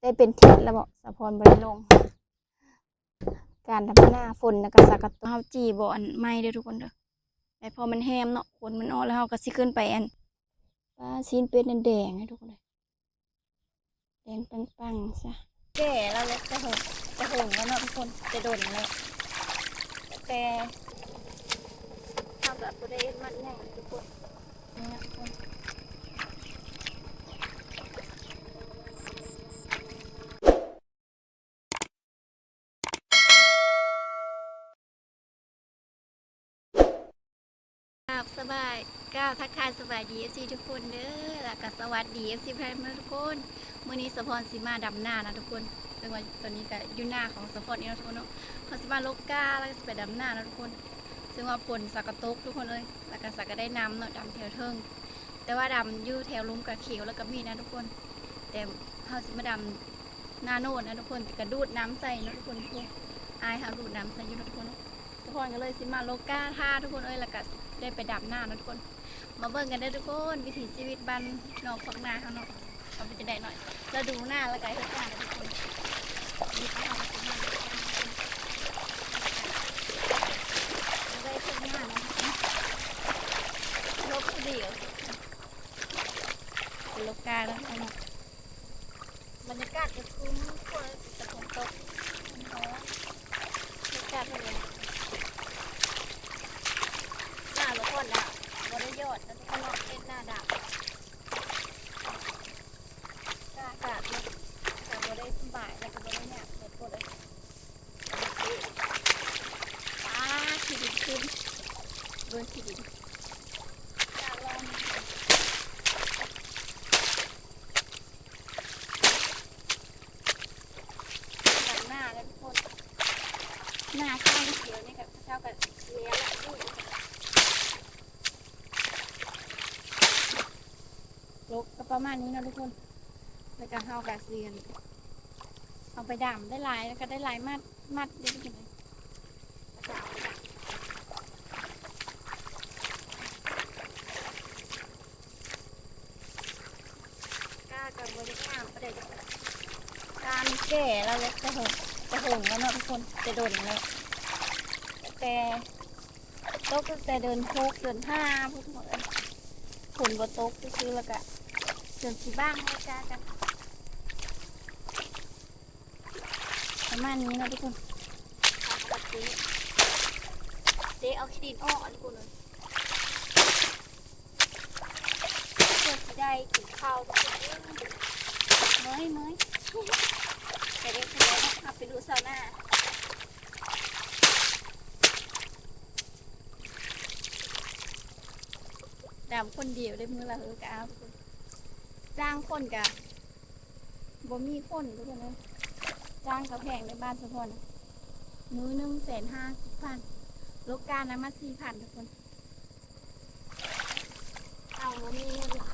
ໄດ້ເປັນທິດແລ້ວເບາະ ສາວພອນບໍ່ໄດ້ລົງ ການດຳນາຝົນ ແລ້ວກໍສາກະໂຕ ເຮົາຈີ່ບໍ່ອັນໄມ້ເດີທຸກຄົນເດີ ແລ້ວພໍມັນແຮມເນາະ ຄົນມັນອອກ ແລ້ວເຮົາກໍຊິຂຶ້ນໄປອັນ ປາ ຊີ້ນເປັດນັ້ນແດງໃຫ້ທຸກຄົນເດີ ແດງປັງໆຊະ ແກ່ແລ້ວ ແຕ່ເຫິງ ແຕ່ເຫິງແລ້ວເນາະທຸກຄົນ ແຕ່ດົນແລ້ວ ແຕ່ເຮົາກໍບໍ່ໄດ້ມັດຫຍັງທຸກຄົນ ນີ້ນະທຸກຄົນ. ກາບສະບາຍ ກາບທັກທາຍສະບາຍດີເອັຟຊີທຸກຄົນເດີ ແລ້ວກະສະຫວັດດີເອັຟຊີແຟນເມືອງທຸກຄົນ. ມື້ນີ້ສາວພອນຊິມາດຳນານະທຸກຄົນ ເຊິ່ງວ່າຕອນນີ້ກະຢູ່ນາຂອງສາວພອນເອງເນາະທຸກຄົນເນາະ. ເຮົາຊິມາລົກກ້າ ແລ້ວກະຊິໄປດຳນານະທຸກຄົນ ເຊິ່ງວ່າຝົນສາກະຕົກທຸກຄົນເອີຍ ແລ້ວກະສາກະໄດ້ນຳເນາະ ດຳແຖວເທິງ ແຕ່ວ່າດຳຢູ່ແຖວລຸ່ມກະຂຽວ ແລ້ວກະມີນະທຸກຄົນ ແຕ່ເຮົາຊິມາດຳ ນາໂນນນະທຸກຄົນ ແຕ່ກະດູດນ້ຳໃສ່ເນາະທຸກຄົນ ອາຍເຮົາດູດນ້ຳໃສ່ຢູ່ເນາະທຸກຄົນ. ສາວພອນກໍເລີຍຊິມາລົກກ້າຖ້າທຸກຄົນເອີຍ ແລ້ວກະໄດ້ໄປດຳນາເນາະທຸກຄົນ. ມາເບິ່ງກັນເດີທຸກຄົນ ວິຖີຊີວິດບ້ານນອກຄອກນາເຮົາເນາະ ວ່າເປັນຈັ່ງໃດເນາະ ລະດູໜ້າແລ້ວກະເຮັດນາເນາະທຸກຄົນ. ໄດ້ເຮັດນາເນາະ ລົກຜູ້ດຽວ ລົກກ້າເນາະ. ບັນຍາກາດກໍຄືເມື່ອຄືນ ແຕ່ຝົນຕົກ ມັນຮ້ອນ ບັນຍາກາດເປັນແບບນີ້ ໜາວແລ້ວກໍໜາວ ບໍ່ໄດ້ຢອດນະທຸກຄົນເນາະ ເຮັດໜ້າດຳ ອາກາດກໍບໍ່ໄດ້ສະບາຍ ແລ້ວກໍບໍ່ໄດ້ຍາກ ແບບບໍ່ໄດ້ ປາ ຂີ້ດິນຂຶ້ນ ເບິ່ງຂີ້ດິນ ຢາກລອງ ດຳນາແລ້ວທຸກຄົນ ນາຂ້າງດຽວນີ້ກໍເຂົາເຈົ້າກໍເສຍແລ້ວ ລົກກໍປະມານນີ້ເນາະທຸກຄົນ ແລ້ວກໍເຮົາກໍຊິເອົາໄປດຳໄດ້ຫຼາຍ ແລ້ວກໍໄດ້ຫຼາຍມັດ ມັດເດ້ທຸກຄົນ ແລ້ວກໍເອົາໄປດຳ. ກ້າກໍບໍ່ໄດ້ງາມປານໃດ ກ້ານີ້ແກ່ແລ້ວ ແຕ່ເຫິງ ແຕ່ເຫິງແລ້ວເນາະທຸກຄົນ ແຕ່ດົນແລ້ວ ແຕ່ຕົກຕັ້ງແຕ່ເດືອນຫົກ ເດືອນຫ້າພຸ້ນ ຝົນບໍ່ຕົກຊື່ໆ ແລ້ວກໍຈົນຊິບາງໃຫ້ກ້າກັນ ປະມານນີ້ເນາະທຸກຄົນ ເອົາໄປເຕະ ເຕະເອົາຂີ້ດິນອອກ ທຸກຄົນເອີຍ ເພື່ອຊິໄດ້ກິນເຂົ້າທຸກຄົນເອີຍ ເມື່ອຍ ເມື່ອຍ ແຕ່ເຮັດຈັ່ງໃດເນາະ ເຮົາເປັນລູກຊາວນາ ດຳຄົນດຽວໄດ້ມື້ລະເຮີກະເອົາ ຈ້າງຄົນກະ ບໍ່ມີຄົນທຸກຄົນເອີຍ ຈ້າງກໍແພງໃນບ້ານສາວພອນ ມື້ໜຶ່ງແສນຫ້າສິບພັນ ລົກກ້ານຳມາສີ່ພັນທຸກຄົນ ເອົາບໍ່ມີເງິນລົກ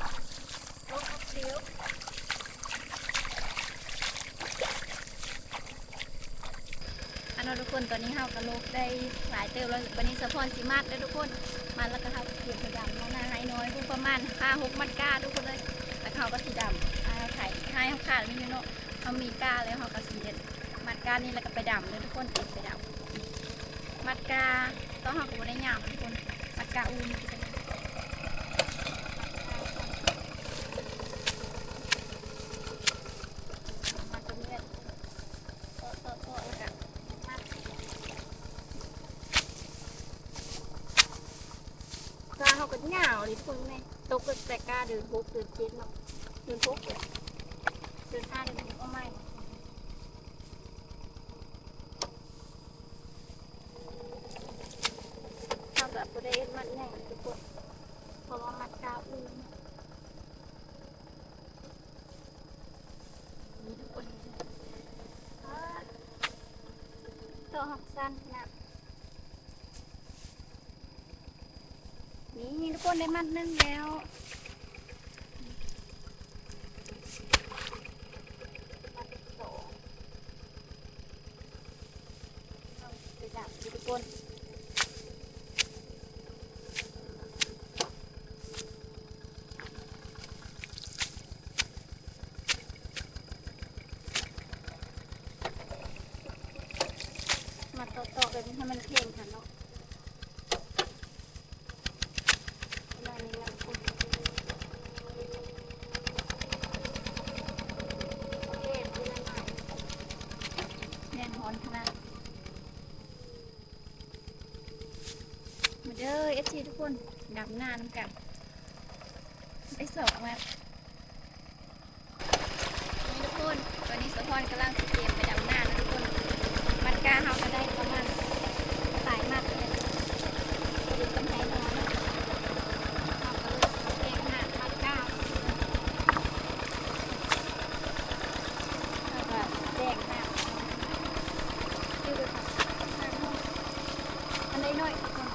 ເອົາເຊວ ອັນເນາະທຸກຄົນ ຕອນນີ້ເຮົາກໍລົກໄດ້ຫຼາຍເຕີບແລ້ວ ບັດນີ້ສາວພອນຊິມັດເດີທຸກຄົນ ມັດແລ້ວກໍເຮົາກໍເກັບໄປດຳເນາະ ໜ້າໄຮ່ນ້ອຍພຸ້ນ ປະມານຫ້າຫົກມັດກ້າທຸກຄົນເອີຍ ແລ້ວເຮົາກໍຊິດຳ ອາ ໄຖໄຮ່ເຮົາຂາດມີຢູ່ເນາະ ເຮົາມີກ້າແລ້ວເຮົາກໍຊິມັດກ້ານີ້ ແລ້ວກໍໄປດຳເດີທຸກຄົນ ໄປດຳ ມັດກ້າ ຕອນເຮົາກໍບໍ່ໄດ້ຍາວທຸກຄົນ ມັດກ້າອູ່ນີ້ ມັດຕົວນີ້ແຫຼະ ເຕາະໆໆ ແລ້ວກໍມັດ ກ້າເຮົາກໍຍາວເດທຸກຄົນ ແມ່ນຕົກຕັ້ງແຕ່ກ້າເດືອນຫົກ ເດືອນເຈັດເນາະ ເດືອນຫົກ ເດືອນຫ້າ ເດືອນຫົກເອົາໃໝ່ ເຮົາກໍບໍ່ໄດ້ມັດຫຍັງທຸກຄົນ ເພາະວ່າມັດກ້າອູ່ ນີ້ທຸກຄົນ ເພາະເຮົາສັ້ນຂະໜາດ ນີ້ທຸກຄົນ ໄດ້ມັດໜຶ່ງແລ້ວ ມັດທີສອງ ໄປດຳທຸກຄົນ. ຕອກໆ ແບບນີ້ໃຫ້ມັນແຂງຫັ້ນເນາະ ປະມານນີ້ແຫຼະທຸກຄົນ ແດດຮ້ອນຂະໜາດ. ມາເດີ ເອັຟຊີ ທຸກຄົນ ດຳນານຳກັນ ໄດ້ສອງມັດ ນີ້ທຸກຄົນ ຕອນນີ້ສາວພອນກຳລັງຊິຕຽມໄປດຳນານະທຸກຄົນ ມັດກ້າເຮົາກະໄດ້ປະມານຫຼາຍມັດແລ້ວ ພໍດີກຳໄພນອນ ເຮົາກະເລີຍຊິມາແບ່ງໜ້າມັດກ້າ ເຮົາກະແບ່ງໜ້າ ຄືແບບ ອັນໃດໜ້ອຍທຸກຄົນ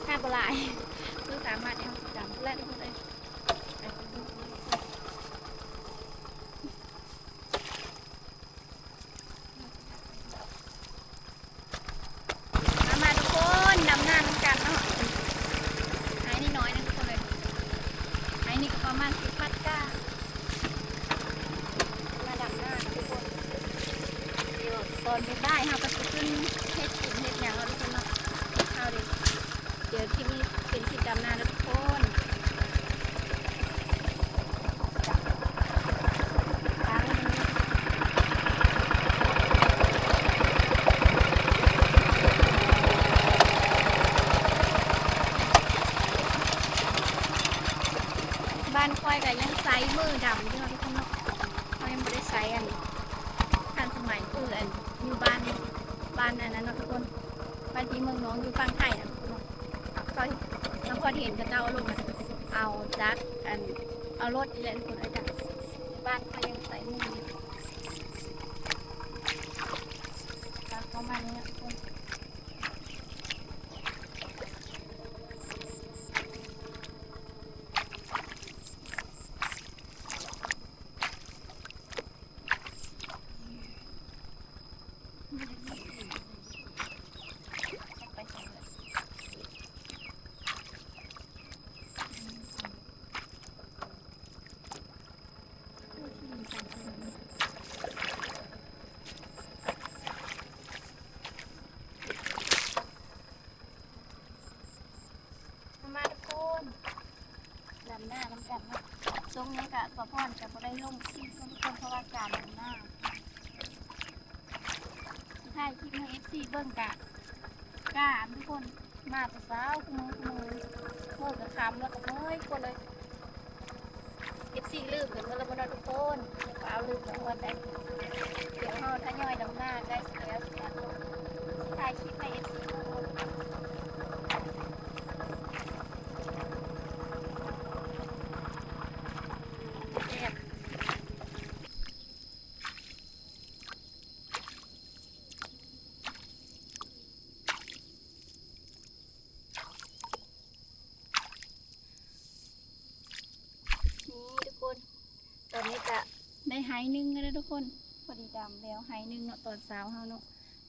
ໜ້າບໍ່ຫຼາຍ ຄືສາມາດໃຫ້ເຮົາຊິດຳໄດ້ທຸກຄົນເອີຍ. ມາ ມາທຸກຄົນ ດຳນານຳກັນເນາະ ໄຮ່ນີ້ນ້ອຍໜຶ່ງທຸກຄົນເອີຍ ໄຮ່ນີ້ກະປະມານສິບມັດກ້າ ມາດຳນານະທຸກຄົນ ດຽວຕອນບ່າຍໆ ເຮົາກະຊິຂຶ້ນເຮັດກິນເຮັດຫຍັງເນາະທຸກຄົນເນາະ ເຮົາເດ ດຽວຄລິບນີ້ເປັນຄລິບດຳນາເດີທຸກຄົນ ບ້ານຂ້ອຍກະຍັງໃຊ້ມືດຳຢູ່ເນາະທຸກຄົນເນາະ ເຮົາຍັງບໍ່ໄດ້ໃຊ້ອັນ ທັນສະໄໝຄືອັນຢູ່ບ້ານ ບ້ານອັນນັ້ນເນາະທຸກຄົນ ບ້ານພີ່ເມືອງນ້ອງຢູ່ຝັ່ງໄທນະທຸກຄົນເນາະ ເຂົາ ສາວພອນເຫັນເຂົາເຈົ້າເອົາລົງ ເອົາຈັກ ອັນ ເອົາລົດນີ້ແຫຼະທຸກຄົນເອີຍ ບ້ານເຂົາຍັງໃຊ້ມືຢູ່ ປະມານນີ້ນະທຸກຄົນ. ມາທຸກຄົນ ດຳນານຳກັນເນາະ ຊ່ວງນີ້ກະສາວພອນກະບໍ່ໄດ້ລົງຄລິບເນາະທຸກຄົນ ເພາະວ່າການດຳນາ ຖ່າຍຄລິບໃຫ້ເອັຟຊີເບິ່ງກະ ການທຸກຄົນ ມາແຕ່ເຊົ້າ ຄູ່ມື້ ຄູ່ມື້ ມື້ກະຄ່ຳແລ້ວກະເມື່ອຍຄົນເລີຍ ເອັຟຊີລືມກັນໝົດແລ້ວບໍ່ເນາະທຸກຄົນ ດຽວເຮົາທະຍອຍດຳນາໃກ້ຊິແລ້ວ ຊິຖ່າຍຄລິບໃຫ້ເອັຟຊີເບິ່ງ ນີ້ທຸກຄົນ ຕອນນີ້ກະໄດ້ໄຮ່ໜຶ່ງແລ້ວເດີທຸກຄົນ ພໍດີດຳແລ້ວໄຮ່ໜຶ່ງເນາະ ຕອນເຊົ້າເຮົາເນາະ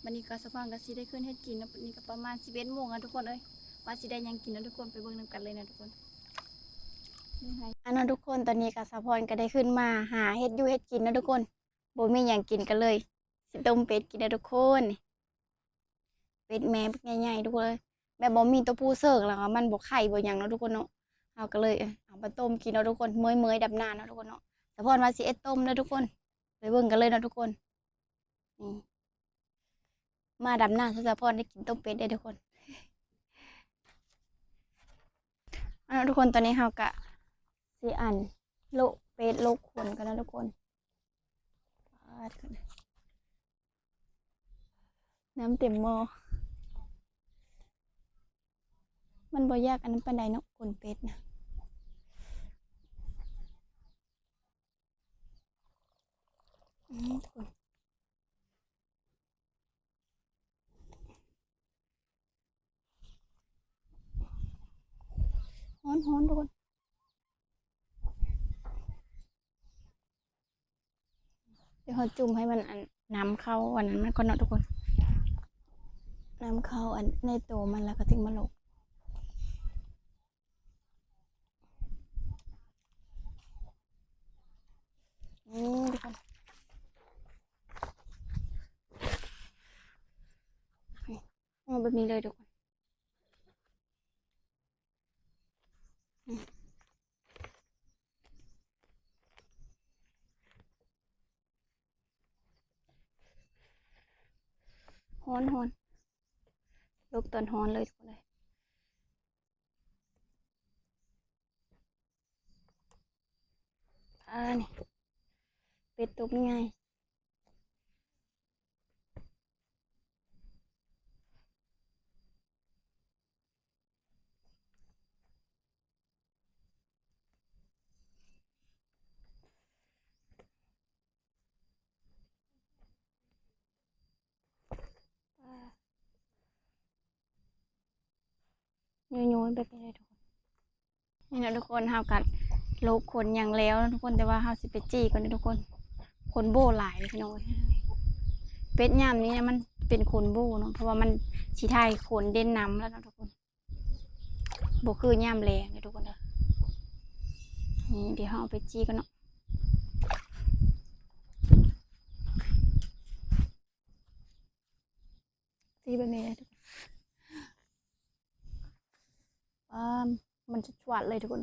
ບາດນີ້ກະສາວພອນກະຊິໄດ້ຂຶ້ນເຮັດກິນເນາະ ບາດນີ້ກະປະມານສິບເອັດໂມງແລ້ວທຸກຄົນເອີຍ ວ່າຊິໄດ້ຫຍັງກິນເນາະທຸກຄົນ ໄປເບິ່ງນຳກັນເລີຍນະທຸກຄົນ ອັນເນາະທຸກຄົນ ຕອນນີ້ກະສາວພອນກະໄດ້ຂຶ້ນມາຫາເຮັດຢູ່ເຮັດກິນເນາະທຸກຄົນ ບໍ່ມີຫຍັງກິນກະເລີຍ ຊິຕົ້ມເປັດກິນເດີທຸກຄົນ ເປັດແມ່ບັກໃຫຍ່ໆ ທຸກຄົນເອີຍ ແບບບໍ່ມີໂຕຜູ້ເສີກແລ້ວມັນບໍ່ໄຂ່ບໍ່ຫຍັງເນາະທຸກຄົນເນາະ ເຮົາກະເລີຍເອົາມາຕົ້ມກິນເນາະທຸກຄົນ ເມື່ອຍໆ ດຳນາເນາະທຸກຄົນເນາະ ສາວພອນວ່າຊິເຮັດຕົ້ມເດີທຸກຄົນ ໄປເບິ່ງກັນເລີຍເນາະທຸກຄົນ ນີ້ ມາດຳນາສາວພອນໄດ້ກິນຕົ້ມເປັດເດີທຸກຄົນ ເອົາເນາະທຸກຄົນ ຕອນນີ້ເຮົາກະຊິອັນ ໂລະເປັດໂລະຄົນກັນເນາະທຸກຄົນ ປາດ ນ້ຳເຕັມໝໍ້ ມັນບໍ່ຢາກອັນນັ້ນປານໃດເນາະ ຂົນເປັດນະ ອືມ ຮ້ອນໆ ທຸກຄົນ ດຽວເຮົາຈຸ່ມໃຫ້ມັນອັນ ນ້ຳເຂົ້າອັນນັ້ນມັນກ່ອນເນາະທຸກຄົນ ນ້ຳເຂົ້າອັນໃນໂຕມັນແລ້ວກະຈຶ່ງມາລົກ ນີ້ທຸກຄົນ ແບບນີ້ເລີຍທຸກຄົນ. ຮ້ອນໆ ຫຼົບຕອນຮ້ອນເລີຍທຸກຄົນເອີຍ. ອ່າ ນີ້ ເປັດຕົວໃຫຍ່. ຍ້ອຍໆ ແບບນີ້ເລີຍທຸກຄົນ. ນີ້ເນາະທຸກຄົນ ເຮົາກະໂລກຂົນຫຍັງແລ້ວເນາະທຸກຄົນ ແຕ່ວ່າເຮົາຊິໄປຈີ່ກ່ອນເດີທຸກຄົນ. ຂົນໂບ້ຫຼາຍເລີຍພີ່ນ້ອງເອີຍ. ເປັດຍາມນີ້ນະ ມັນເປັນຂົນໂບ້ເນາະ ເພາະວ່າມັນຊິຖ່າຍຂົນເດັ່ນນຳແລ້ວເນາະທຸກຄົນ. ບໍ່ຄືຍາມແລງເດີທຸກຄົນເດີ. ນີ້ ດຽວເຮົາເອົາໄປຈີ່ກ່ອນເນາະ. ສີແບບນີ້ເລີຍທຸກຄົນ. ປາ ມັນຈະຈວດເລີຍທຸກຄົນ.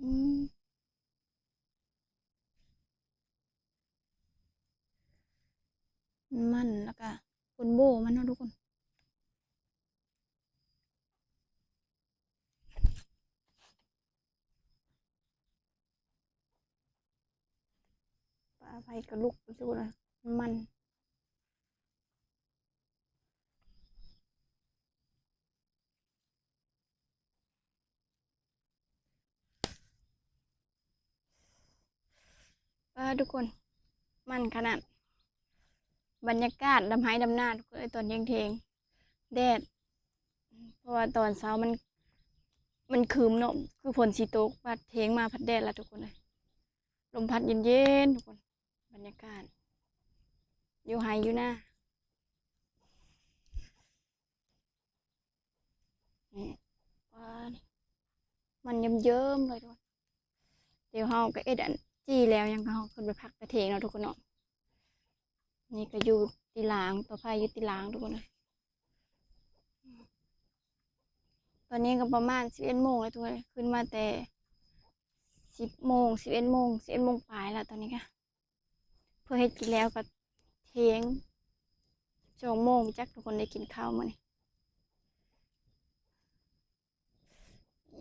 ອືມ ມັນ ແລ້ວກະຂົນໂບ້ມັນເນາະທຸກຄົນ. ປາໄຟກະລຸກ ມັນ ປາ ທຸກຄົນ ມັນຂະໜາດ. ບັນຍາກາດດຳໄຮ່ດຳນາທຸກຄົນເອີຍ ຕອນທ່ຽງໆ ແດດ ເພາະວ່າຕອນເຊົ້າມັນ ມັນຄຶມເນາະ ຄືຝົນຊິຕົກ ບາດເທ່ງມາພັດແດດລະທຸກຄົນເອີຍ. ລົມພັດເຢັນໆ ທຸກຄົນ. ບັນຍາກາດຢູ່ໄຮ່ຢູ່ນາ. ນີ້ ປາ ມັນເຍິ້ມໆ ເລີຍທຸກຄົນ. ດຽວເຮົາກະເຮັດອັນ ຈີ່ແລ້ວຫຍັງກະເຮົາຂຶ້ນໄປພັກຕາເຖງເນາະທຸກຄົນເນາະ. ນີ້ກະຢູ່ຕິລາງ ເຕົາໄຟຢູ່ຕິລາງທຸກຄົນເອີຍ. ຕອນນີ້ກະປະມານສິບເອັດໂມງແລ້ວທຸກຄົນເອີຍ ຂຶ້ນມາແຕ່ສິບໂມງ ສິບເອັດໂມງ ສິບເອັດໂມງປາຍລະຕອນນີ້ກະ. ເພື່ອເຮັດກິນແລ້ວກະທ່ຽງ ສອງໂມງຈັກທຸກຄົນໄດ້ກິນເຂົ້າມື້ນີ້.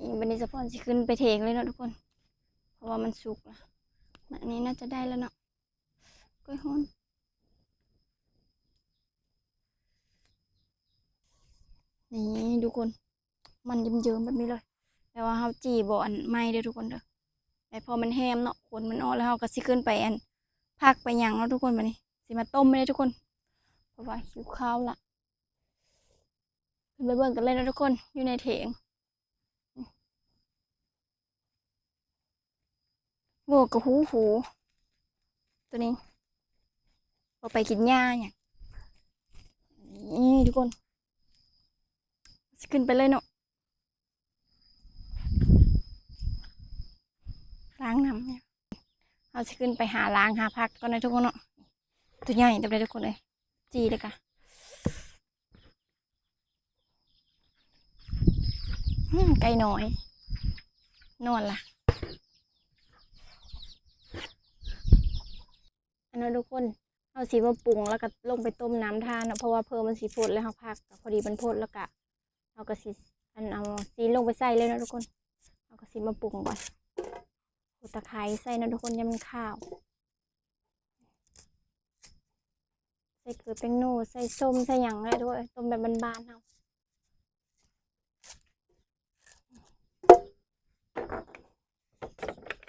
ນີ້ ບັດນີ້ສະພອນຊິຂຶ້ນໄປເຖງເລີຍເນາະທຸກຄົນ ເພາະວ່າມັນສຸກລະ. ອັນນີ້ໜ້າຈະໄດ້ແລ້ວເນາະ. ໂອ້ຍ ຮ້ອນ. ນີ້ທຸກຄົນ ມັນເຍິ້ມໆ ແບບນີ້ເລີຍ ແຕ່ວ່າເຮົາຈີ່ບໍ່ອັນໄໝ້ເດີທຸກຄົນເດີ. ແຕ່ພໍມັນແຫ້ມເນາະ ຂົນມັນອອກແລ້ວ ເຮົາກະຊິຂຶ້ນໄປອັນ ພັກໄປຫຍັງເນາະທຸກຄົນ. ບາດນີ້ຊິມາຕົ້ມເລີຍທຸກຄົນ ເພາະວ່າຫິວເຂົ້າລະ. ຂຶ້ນໄປເບິ່ງກັນເລີຍເນາະທຸກຄົນ ຢູ່ໃນເຖງ. ໂວ້ ກະຫູຫູ ໂຕນີ້ ບໍ່ໄປກິນຫຍ້າຫຍັງ. ນີ້ທຸກຄົນ ຊິຂຶ້ນໄປເລີຍເນາະ. ລ້າງນ້ຳ ເຮົາຊິຂຶ້ນໄປຫາລ້າງຫາຜັກກ່ອນເນາະທຸກຄົນເນາະ. ໂຕໃຫຍ່ເຕີບເລີຍທຸກຄົນເອີຍ ຈີ່ເລີຍກະ. ອືມ ໄກ່ນ້ອຍນອນລະ. ອັນນັ້ນທຸກຄົນ ເຮົາຊິມາປຸງ ແລ້ວກະລົງໄປຕົ້ມນ້ຳຖ້າເນາະ ເພາະວ່າເຜິ້ມັນຊິຟົດ ແລ້ວເຮົາພັກກະພໍດີມັນຟົດ ແລ້ວກະເຮົາກະຊິ ອັນ ເອົາຊີ້ນລົງໄປໃສ່ເລີຍເນາະທຸກຄົນ. ເຮົາກະຊິມາປຸງກ່ອນ ໂອ້ ຕະໄຄໃສ່ເນາະທຸກຄົນ ຢ່າມັນຄາວ. ໃສ່ເກືອແປ້ງນົວ ໃສ່ສົ້ມ ໃສ່ຫຍັງແຫຼະທຸກຄົນ ຕົ້ມແບບບ້ານໆ ເຮົາ.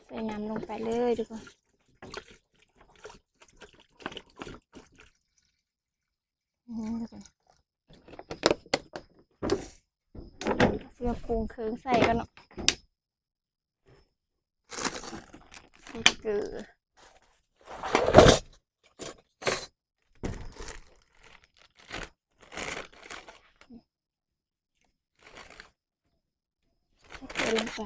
ໃສ່ນ້ຳລົງໄປເລີຍທຸກຄົນ. ນີ້ທຸກຄົນ ຊິມາປຸງເຄື່ອງໃສ່ກ່ອນເນາະ. ໃສ່ເກືອ ໃສ່ເກືອ ລົງໄປ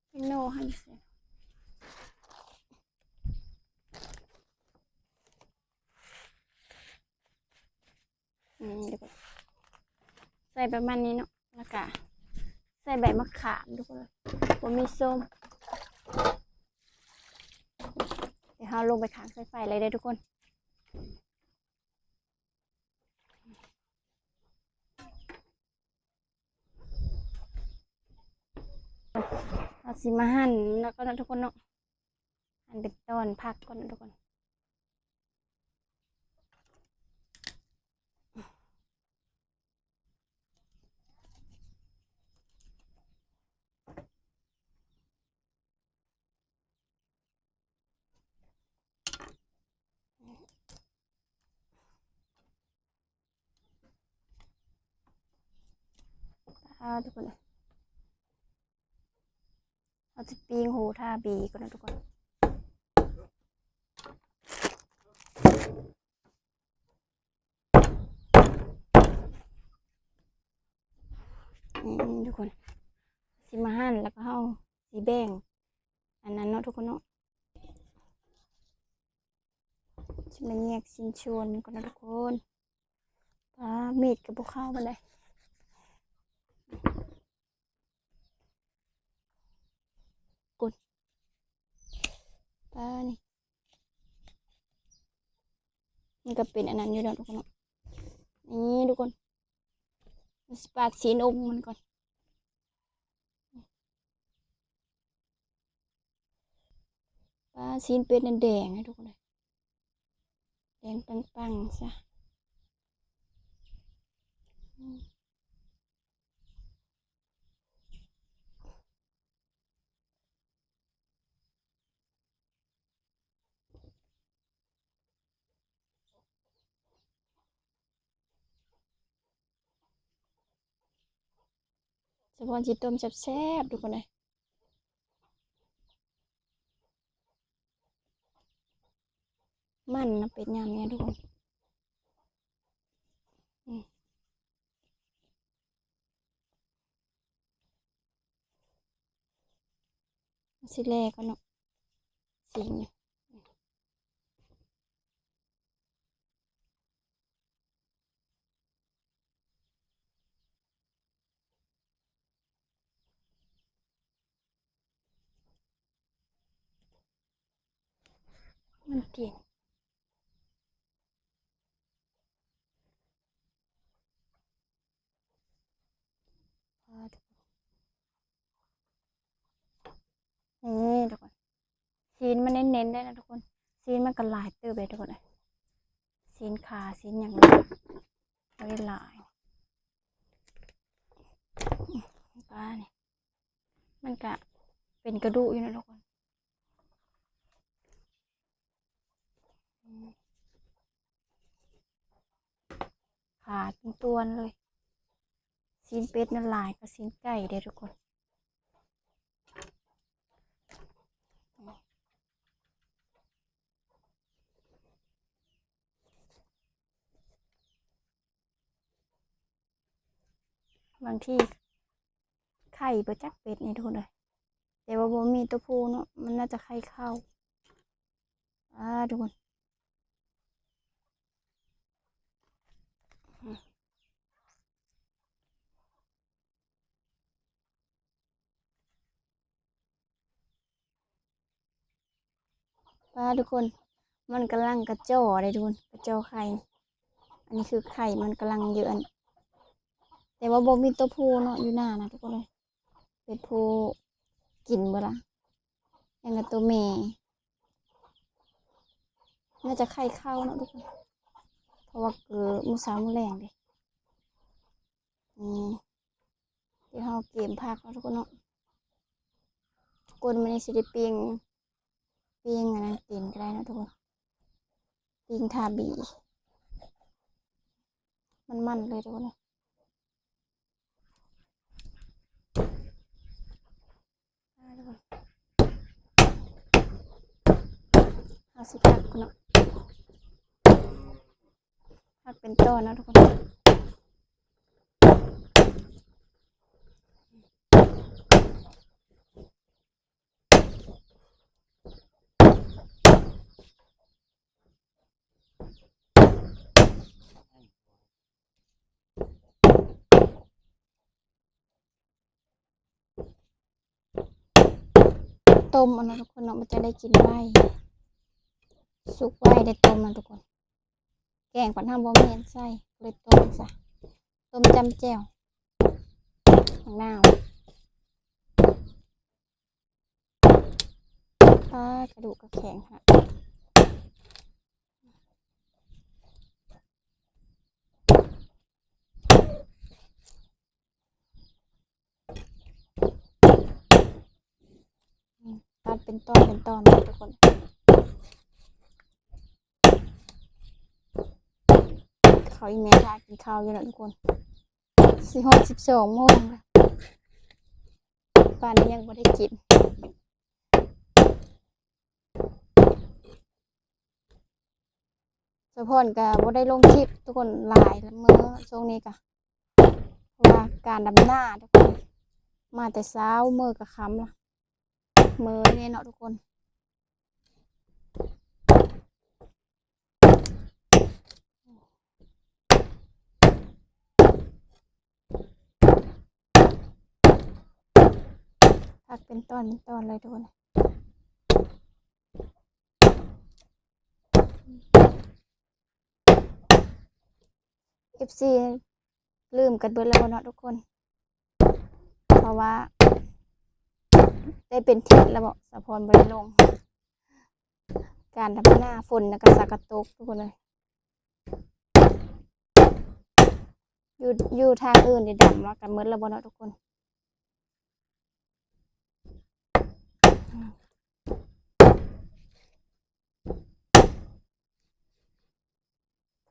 ແຕງໂມຫັ້ນ ອືມ ໃສ່ປະມານນີ້ເນາະ ແລ້ວກະໃສ່ໃບມະຂາມທຸກຄົນເອີຍ ບໍ່ມີສົ້ມ. ດຽວເຮົາລົງໄປຂ້າງໃສ່ໄຟເລີຍເດີທຸກຄົນ. ເຮົາຊິມາຫັ່ນແລ້ວກໍເນາະທຸກຄົນເນາະ ຫັ່ນເປັນຕອນຜັກກ່ອນເນາະທຸກຄົນ. ອ່າ ທຸກຄົນເອີຍ ເຮົາຈະປີ້ງໂຫທາບີກ່ອນເນາະທຸກຄົນ. ອືມ ທຸກຄົນ ຊິມາຫັ່ນ ແລ້ວກໍເຮົາຊິແບ່ງອັນນັ້ນເນາະທຸກຄົນເນາະ. ຊິມາແຍກຊິ້ນສ່ວນກ່ອນເນາະທຸກຄົນ. ປາ ມີດກໍບໍ່ເຂົ້າປານໃດ. ກົດ ປາ ນີ້ ມັນກໍເປັນອັນນັ້ນຢູ່ດອກທຸກຄົນເນາະ. ນີ້ທຸກຄົນ ຊິປາດຊີ້ນອົງມັນກ່ອນ. ປາ ຊີ້ນເປັດນັ້ນແດງໃຫ້ທຸກຄົນເອີຍ ແດງປັງໆຊະ. ສະພອນຊິຕົ້ມແຊບໆ ທຸກຄົນເອີຍ. ມັນນະ ເປັດຍາມນີ້ທຸກຄົນ. ອືມ ຊິແລ່ກ່ອນເນາະ ຊີ້ນ. ມັນເກັ່ງ ນີ້ທຸກຄົນ ຊີ້ນມັນເນັ້ນໆເດ້ນະທຸກຄົນ. ຊີ້ນມັນກໍຫຼາຍເຕີບເດ້ທຸກຄົນເອີຍ ຊີ້ນຂາ ຊີ້ນຫຍັງ ບໍ່ໄດ້ຫຼາຍ. ປາ ນີ້ ມັນກະເປັນກະດູກຢູ່ນະທຸກຄົນ. ຂາຕົວນໆເລີຍ. ຊີ້ນເປັດນັ້ນຫຼາຍກວ່າຊີ້ນໄກ່ເດ້ທຸກຄົນ. ບາງທີໄຂ່ບໍ່ຈັກເປັດນີ້ທຸກຄົນເອີຍ ແຕ່ວ່າບໍ່ມີຕົວຜູ້ເນາະ ມັນໜ້າຈະໄຂ່ເຂົ້າ. ອາ ທຸກຄົນ ປາ ທຸກຄົນ ມັນກຳລັງກະຈໍ່ເດ້ທຸກຄົນ ກະຈໍ່ໄຂ່. ອັນນີ້ຄືໄຂ່ມັນກຳລັງເຍາະ ອັນ ແຕ່ວ່າບໍ່ມີຕົວຜູ້ເນາະ ຢູ່ໜ້ານະທຸກຄົນເອີຍ. ເປັດຜູ້ກິນເບິດລະ ຍັງແຕ່ໂຕແມ່ ໜ້າຈະໄຂ່ເຂົ້າເນາະທຸກຄົນ ເພາະວ່າເກີດມື້ເຊົ້າມື້ແລງເດ້. ນີ້ ດຽວເຮົາເກມຜັກເນາະທຸກຄົນເນາະ. ກົນມື້ນີ້ຊິໄດ້ປີ້ງ ປີ້ງອັນນັ້ນກິນກໍໄດ້ເນາະທຸກຄົນ ປີ້ງທາບີ ມັນໆເລີຍທຸກຄົນເອີຍ. ເຮົາຊິຜັກກ່ອນເນາະ. ພັກເປັນຕອນເນາະທຸກຄົນ. ຕົ້ມເອົາເນາະທຸກຄົນເນາະ ມັນຈະໄດ້ກິນໄວ ສຸກໄວ ໄດ້ຕົ້ມເອົາທຸກຄົນ. ແກງບັດເຮົາບໍ່ມີອັນໃສ່ ເລີຍຕົ້ມຊະ ຕົ້ມຈ້ຳແຈ່ວ ໝາກນາວ. ປາ ກະດູກກະແຂງຂະໜາດ. ຕັດເປັນຕອນເປັນຕອນເນາະທຸກຄົນ. ເຂົາອີ່ແມ່ຖ້າກິນເຂົ້າຢູ່ເນາະທຸກຄົນ. ຊິຮອດສິບສອງໂມງແລ້ວ ປານນີ້ຍັງບໍ່ໄດ້ກິນ. ສາວພອນກະບໍ່ໄດ້ລົງຄລິບທຸກຄົນຫຼາຍມື້ ຊ່ວງນີ້ກະ ເພາະວ່າການດຳນາທຸກຄົນ ມາແຕ່ເຊົ້າ ມື້ກະຄ່ຳລະ ເມີແນ່ເນາະທຸກຄົນ. ພັກເປັນຕອນເປັນຕອນເລີຍທຸກຄົນ. ເອັຟຊີລືມກັນເບິດແລ້ວບໍ່ເນາະທຸກຄົນ ເພາະວ່າໄດ້ເປັນທິດແລ້ວບໍ່ ສາວພອນບໍ່ໄດ້ລົງ ການດຳນາ ຝົນນະກະສາກະຕົກທຸກຄົນເອີຍ. ຢູ່ ຢູ່ທາງອື່ນນີ້ດຳມາກັນໝົດແລ້ວບໍ່ເນາະທຸກຄົນ.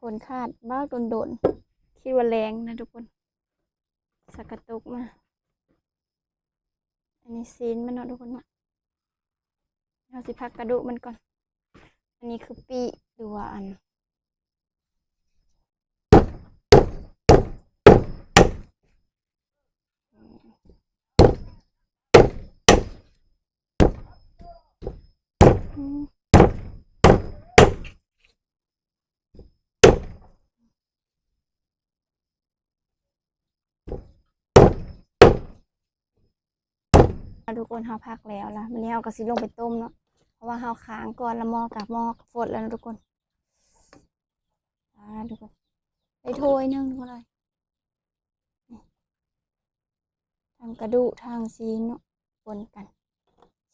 ຝົນຄາດບາກດົນໆ ຄິດວ່າແລງນະທຸກຄົນ ສາກະຕົກມາ. ອັນນີ້ຊີ້ນມັນເນາະທຸກຄົນເນາະ. ເຮົາຊິພັກກະດູກມັນກ່ອນ. ອັນນີ້ຄືປີກ ຫຼືວ່າອັນ ທຸກຄົນ ເຮົາພັກແລ້ວລະ ບາດນີ້ເຮົາກະຊິລົງໄປຕົ້ມເນາະ ເພາະວ່າເຮົາຄ້າງກ່ອນລະ ໝໍ້ກະ ໝໍ້ກະຟົດແລ້ວເນາະທຸກຄົນ. ອ່າ ທຸກຄົນ ໄດ້ຖ້ວຍໜຶ່ງທຸກຄົນເອີຍ. ທັງກະດູກທັງຊີ້ນເນາະ ປົນກັນ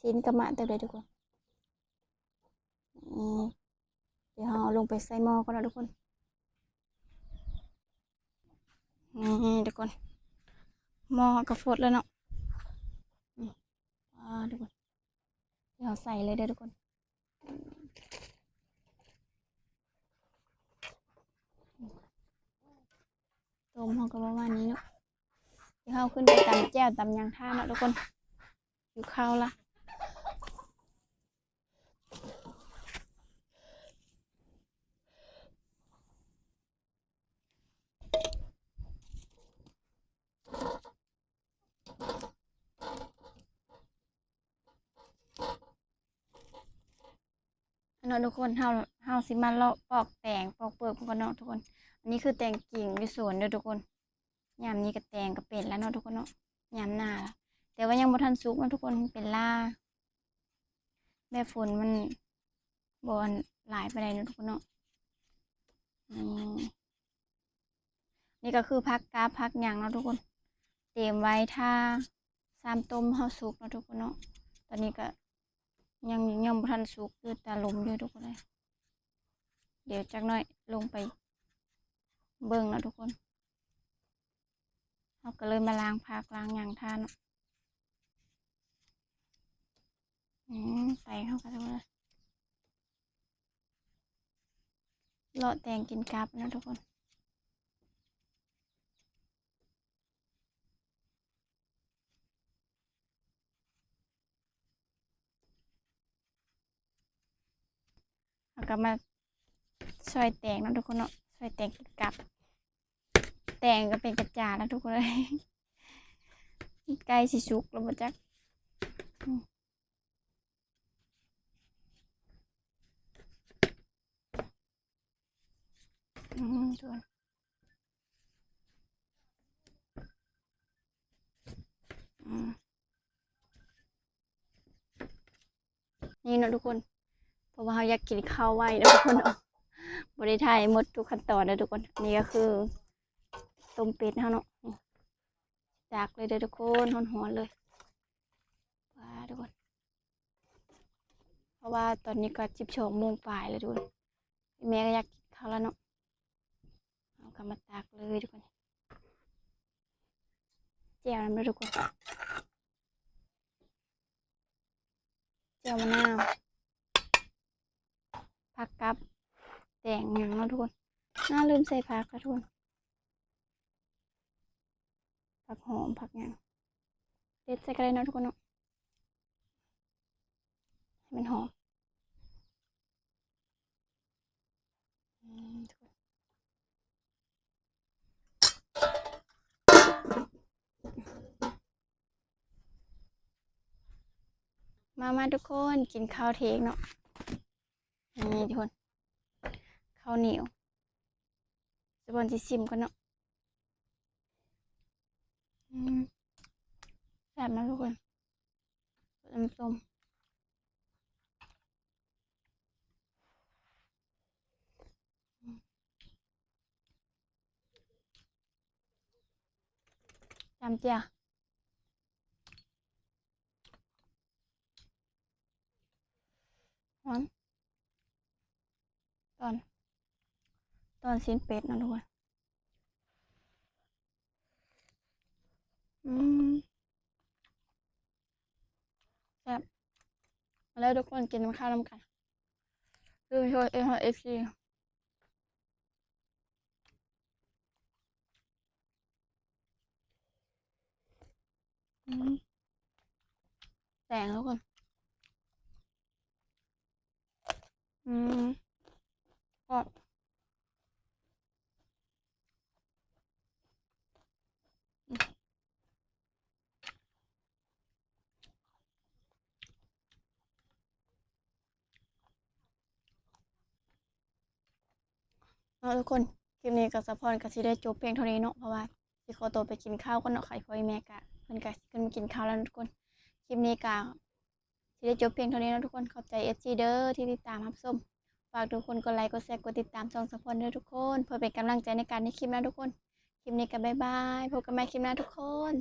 ຊີ້ນກະມະເຕີບເລີຍທຸກຄົນ. ນີ້ ດຽວເຮົາເອົາລົງໄປໃສ່ໝໍ້ກ່ອນເນາະທຸກຄົນ. ນີ້ທຸກຄົນ ໝໍ້ເຮົາກະຟົດແລ້ວເນາະ. ນີ້ ອ່າ ທຸກຄົນ ດຽວເຮົາໃສ່ເລີຍເດີທຸກຄົນ. ຕົ້ມເຮົາກະປະມານນີ້ເນາະ. ດຽວເຮົາຂຶ້ນໄປຕຳແຈ່ວຕຳຫຍັງຖ້າເນາະທຸກຄົນ ຫິວເຂົ້າລະ. ເນາະທຸກຄົນ ເຮົາ ເຮົາຊິມາເລາະປອກແຕງປອກເປືອກກ່ອນເນາະທຸກຄົນ. ອັນນີ້ຄືແຕງກິ່ງຢູ່ສວນເດີທຸກຄົນ. ຍາມນີ້ກະແຕງກະເປັນລະເນາະທຸກຄົນເນາະ ຍາມໜ້າລະ ແຕ່ວ່າຍັງບໍ່ທັນສຸກເນາະທຸກຄົນ ເປັນລ່າ ແບບຝົນມັນບໍ່ອັນຫຼາຍປານໃດເນາະທຸກຄົນເນາະ. ນີ້ ນີ້ກະຄືຜັກກາດຜັກຫຍັງເນາະທຸກຄົນ ຕຽມໄວ້ຖ້າຊາມຕົ້ມເຮົາສຸກເນາະທຸກຄົນເນາະ. ຕອນນີ້ກະຍັງ ຍັງບໍ່ທັນສຸກ ຢູ່ຕາລຸ່ມຢູ່ທຸກຄົນເອີຍ. ດຽວຈັກໜ້ອຍລົງໄປເບິ່ງເນາະທຸກຄົນ. ເຮົາກະເລີຍມາລ້າງຜັກລ້າງຫຍັງຖ້າເນາະ. ອືມ ໄປເຮົາກະເລີຍເລາະແຕງກິນກັບເນາະທຸກຄົນ. ເຮົາກະມາຊອຍແຕງເນາະທຸກຄົນເນາະ. ໄປແຕ່ງກັບ ແຕ່ງກໍເປັນກະຈາແລ້ວທຸກຄົນເອີຍ ໃກ້ຊິສຸກແລ້ວບໍ່ຈັກ ອືມ ອືມ ອືມ ນີ້ເນາະທຸກຄົນ ເພາະວ່າເຮົາຢາກກິນເຂົ້າໄວເນາະທຸກຄົນເນາະ ບໍ່ໄດ້ຖ່າຍໝົດທຸກຂັ້ນຕອນເດີທຸກຄົນ. ນີ້ກໍຄືຕົ້ມເປັດເຮົາເນາະ ນີ້ ຕັກເລີຍເດີທຸກຄົນ ຮ້ອນໆເລີຍ ວ້າ ທຸກຄົນ ເພາະວ່າຕອນນີ້ກໍສິບສອງໂມງປາຍແລ້ວທຸກຄົນ ແມ່ກໍຢາກກິນເຂົ້າແລ້ວເນາະ ເຮົາກໍມາຕັກເລີຍທຸກຄົນ ແຈ່ວນຳເດີທຸກຄົນ ແຈ່ວມະນາວ ຜັກກັບແຕງຫຍັງເນາະທຸກຄົນ ນາ ລືມໃສ່ຜັກແລ້ວທຸກຄົນ ຜັກຫອມ ຜັກຫຍັງ ເດັດໃສ່ກໍໄດ້ເນາະທຸກຄົນເນາະ ໃຫ້ມັນຫອມ ອືມ ມາ ມາທຸກຄົນ ກິນເຂົ້າທ່ຽງເນາະ ນີ້ທຸກຄົນ ເຂົ້າໜຽວ ສະບອນຊິຊິມກ່ອນເນາະ ອືມ ແຊບນະທຸກຄົນ ນ້ຳສົ້ມ ອືມ ຈ້ຳແຈ່ວ ຫອມ ຕອນ ຕອນຊີ້ນເປັດເນາະທຸກຄົນ ອືມ ແຊບ ມາເດີທຸກຄົນ ກິນກັບເຂົ້ານຳກັນ ຄືໂທດເອັຟຊີ ອືມ ແຕງທຸກຄົນ ອືມ ກອບ ເນາະທຸກຄົນ ຄລິບນີ້ກໍສາວພອນກໍຊິໄດ້ຈົບພຽງເທົ່ານີ້ເນາະ ເພາະວ່າຊິຂໍຕົວໄປກິນເຂົ້າກ່ອນເນາະ ໃຜພໍ່ແມ່ກໍ ເພິ່ນກໍຊິຂຶ້ນມາກິນເຂົ້າແລ້ວເນາະທຸກຄົນ. ຄລິບນີ້ກໍຊິໄດ້ຈົບພຽງເທົ່ານີ້ເນາະທຸກຄົນ. ຂອບໃຈເອັຟຊີເດີທີ່ຕິດຕາມຮັບຊົມ. ຝາກທຸກຄົນກົດໄລ ກົດແຊ ກົດຕິດຕາມຊ່ອງສາວພອນເດີທຸກຄົນ ເພື່ອເປັນກຳລັງໃຈໃນການເຮັດຄລິບນະທຸກຄົນ. ຄລິບນີ້ກໍບາຍບາຍ ພົບກັນໃໝ່ຄລິບໜ້າທຸກຄົນ.